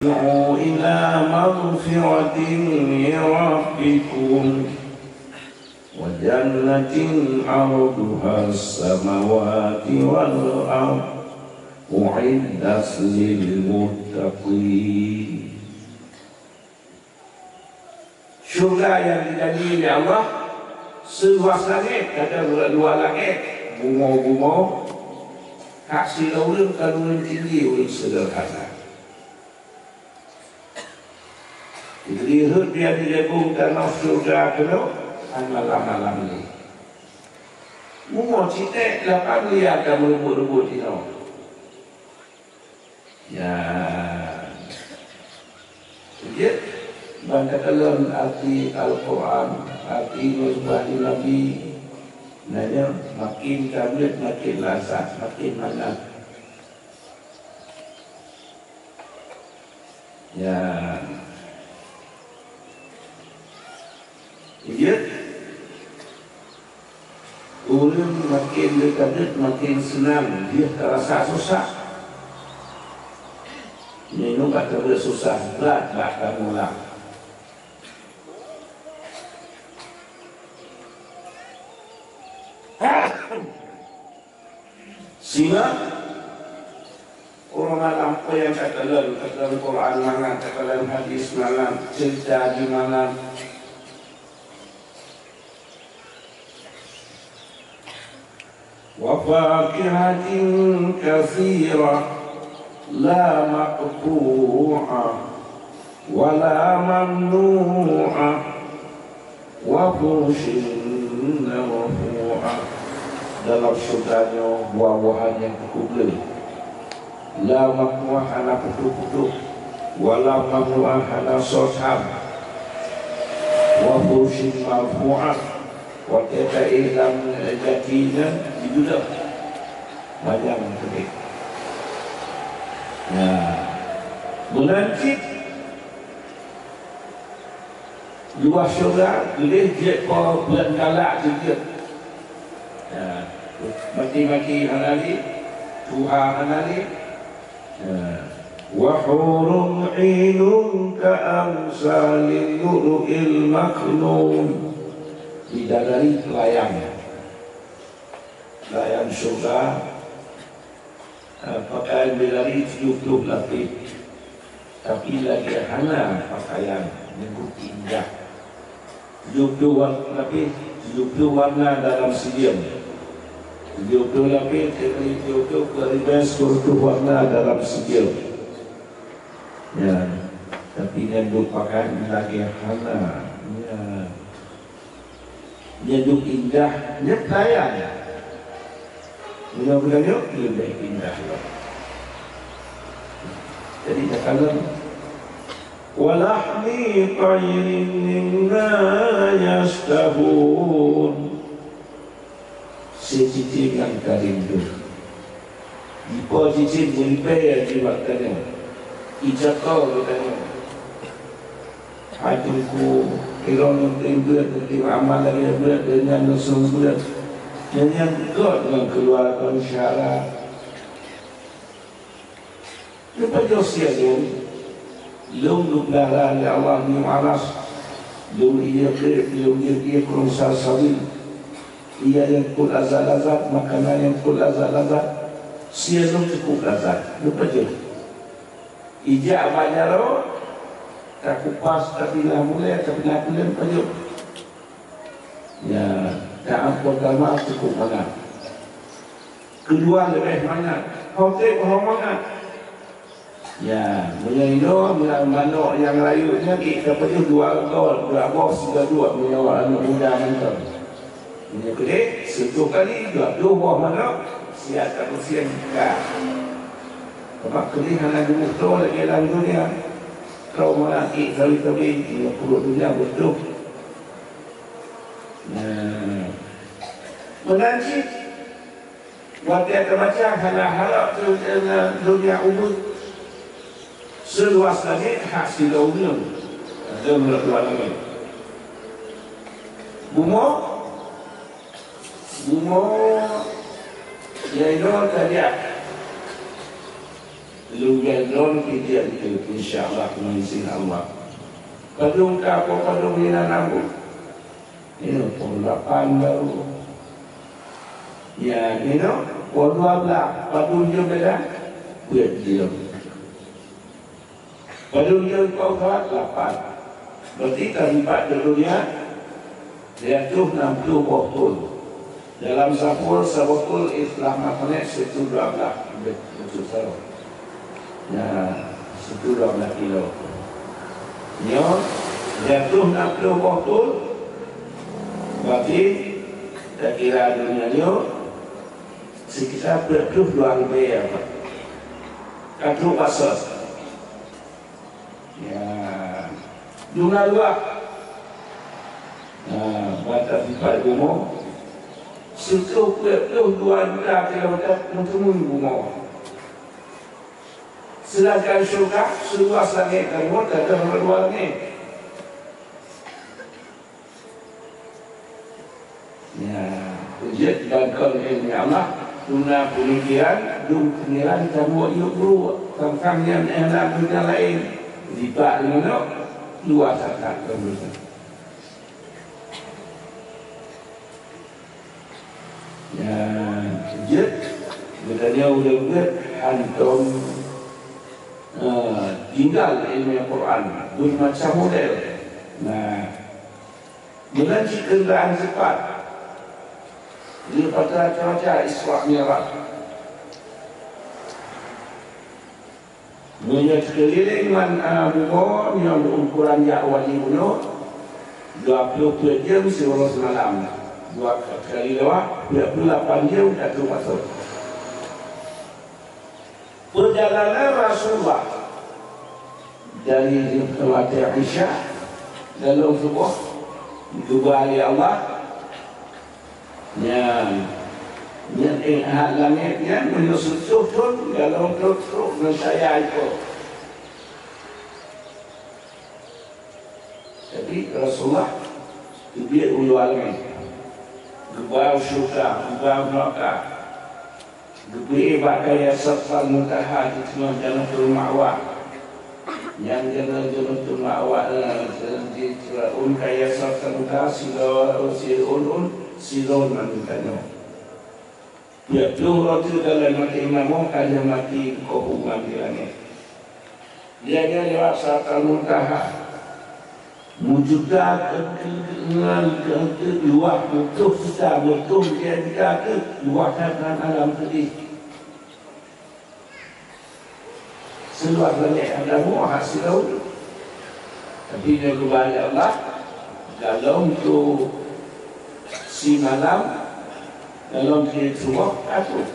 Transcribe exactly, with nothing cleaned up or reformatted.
وسارعوا إلى مغفرة من ربكم وجنة عرضها السماوات والأرض أعدت للمتقين. Syurga nyang jijanji lé Allah seuluwah langét, kadang luwa langét, bumoe-bumoe, hak sidroe ureuëng ka ureuëng tinggi, ureuëng seudeurhana. Dibri rhot biar jijagong tanoh syurga keunoe, hana malam-malam lé. Bumoe cit ék lapan miliar ka meureubot-reubot inoe. Ya. Jeuet ban takalon arti Al-Quran, arti ngon subah di Nabi, nanya makin tablet, makin lasah, makin mangat. Ya. Jeuet. Ureuëng makin deuk-deuk makin seunang, jeuet ka rasa susah. Meunyoe bak tabeuet susah, brat bak tamulang. Sehingga ureuëng malam peue nyang takalon, takalon Quran mangat, takalon hadis mangat, ceurita di mangat. وفاكهة كثيرة لا مقطوعة ولا ممنوعة وفرش مرفوعة. Dalam syurga nyoe buah-buahan nyang teukubleu. La maqtu'ah hana putôh-putôh, wa la mamnu'ah hana sot ham, wa fursyin marfu'ah, watée taéh lam gaki nyan jidulak manyang keudeh. Nah, meunan cit Luwah syeuruga geuleh jeuet po bulan galak jeuet. Ya, maki-maki hana lé, tuha hana lé. Ya. Wa hurun 'ainun ka amsalil lu'lu'il maknun. Bidadari pelayan. Pelayan syeuruga. Ah, pakaian bidadari tujoh ploh lapéh, tapi lagée hana pakaian nyang indah. Tujoh ploh wa-, lapéh, tujoh ploh warna dalam sijeuem. Tujoh ploh lapéh, tujoh ploh, tujoh ploh ribée, sikureueng ploh warna dalam sijeuem. Ya, tapi nyan duek pakaian lagée hana. Ya. Nyan duek indah, nyan pelayan. Meunyoe geutanyoe leubeh indah lom. Jadi, takalon, "Wa lahmi thairin mimma yashtahun." Sicicém nyang ka rindu. Dipo cicém meulipée jimat tanyoe, ijakoe geutanyoe. Hai Teungku, ilôn neutem beuet, neutem amal lagée beuet, deungon neuseumeubeuet. Nyan nyang gét ngon keuluwarga kon syara. Neupajoh sie lôn, lôn geupeulara lé Allah nibak aras. Lôn ié treb, lôn ié krong salsabil. Ié nyang kôt lazat-lazat, makanan nyang kôt lazat-lazat. Sie lôn cukôp lazat. Neupajoh. Ijak bak jaroe, takupas, tapinah bulée, tapinah kulét, pajoh. Ya, taát peugama cukôp mangat. Keudua leubeh mangat. Ho treb ho mangat. Ya, meunyoe inoe, meunyoe manok nyang rayeuk nyan, ék tapajoh dua boh, dua boh sigoe duek meunyoe aneuk muda mantong. Meunyoe keudeh, siplôh kali dua ploh boh manok, siat tapeusieng ka. Sabab keudeh hana geumeutoe lagée lam donya. Troh mangat ék sabe-sabe, meunyoe peuruek donya beutôh. Nah, meunan cit, watée tabaca hana harab donya ubeut. Seuluwah langét hak sidroe ureuëng, dan lam luwa langét. Bumoe, bumoe, nyang inoe tajak. Lôn gèt droen pih jeuet keu, insya Allah, keu izin Allah. Padum ka po padum inan abu. Inoe po lapan baru. Ya, inoe po dua belas. Padum jeuem beda? Peuet jeuem. Padum jeuem po dua lapan. Berarti teulipat di dunia Siratuh nam ploh boh thôn. Dalam saboh thôn, saboh thôn Islam Masehi sireutôh dua blah, beutôi saboh. Nah, sireutôh dua blah kilo. Nyoe, siratuh nam ploh boh thôn, berarti takira donya nyoe sekitar peuet ploh dua ribèe apa. Ka trôk basa. Ya. Jumlah luwah. Ha, bak teulipat bumoe, sireutôh peuet ploh dua juta kilometer meuteumui bumoe. Seudangkan syeuruga seuluwah langèt dan bumoe, ka deuh dua langèt. Ya, peujeuet dan kon ilmu Allah, guna peumikiran, dum peumikiran kamoe yue guru, teuntang nyan hana guna laén. Dibak nyoe, luwah that-that kon dosa. Ya, peujeuet, geutanyoe ureueng geuh hantom, eh, tinggai ilmu Quran, bermacam model. Nah, Meunan cit keundraan sifat. Di patra cuaca Isra Mi'raj. Meunyoe teukeulileng man, a, bumoe nyoe ukuran jak wali bunoe, dua ploh peuet jeuem siuroe seumalam. Dua kali lewat, dua puluh lapan jeuem ka trôk masôk. Peurjalanan Rasulullah dari watèe Isya, golom suboh, geuba lé Allah, nyan, nyan éh, hat langèt nyan meunyoe sireutôh thôn, golom trôk-trôk ngon cahya ipoh. Jadi, Rasulullah teubiet u luwa langèt, geuba u syeuruga, geuba u neuraka, geubri bak kayèe Sidratal Muntaha di teungoh Jannatul Ma'wa. Nyang Jannatul Ma'wa, eh, di, di, un kayèe Sidratal Muntaha, sidroe, sidroe, sidroe ngon geutanyoe. Peuet ploh droe teuh dalam maté imeum ka lheueh maté keu huköman di langèt. Lheueh nyan lewat Sidratal Muntaha. Meujuta keu, keu, keu, ngon, keu, keu, luwah putôh juta, putôh juta keu luwah that ngon alam keudéh. Seuluwah langèt hana muah silaôt. Tapi nyoe geuba lé Allah, golom trôk simalam, golom trôk suboh ka trôk.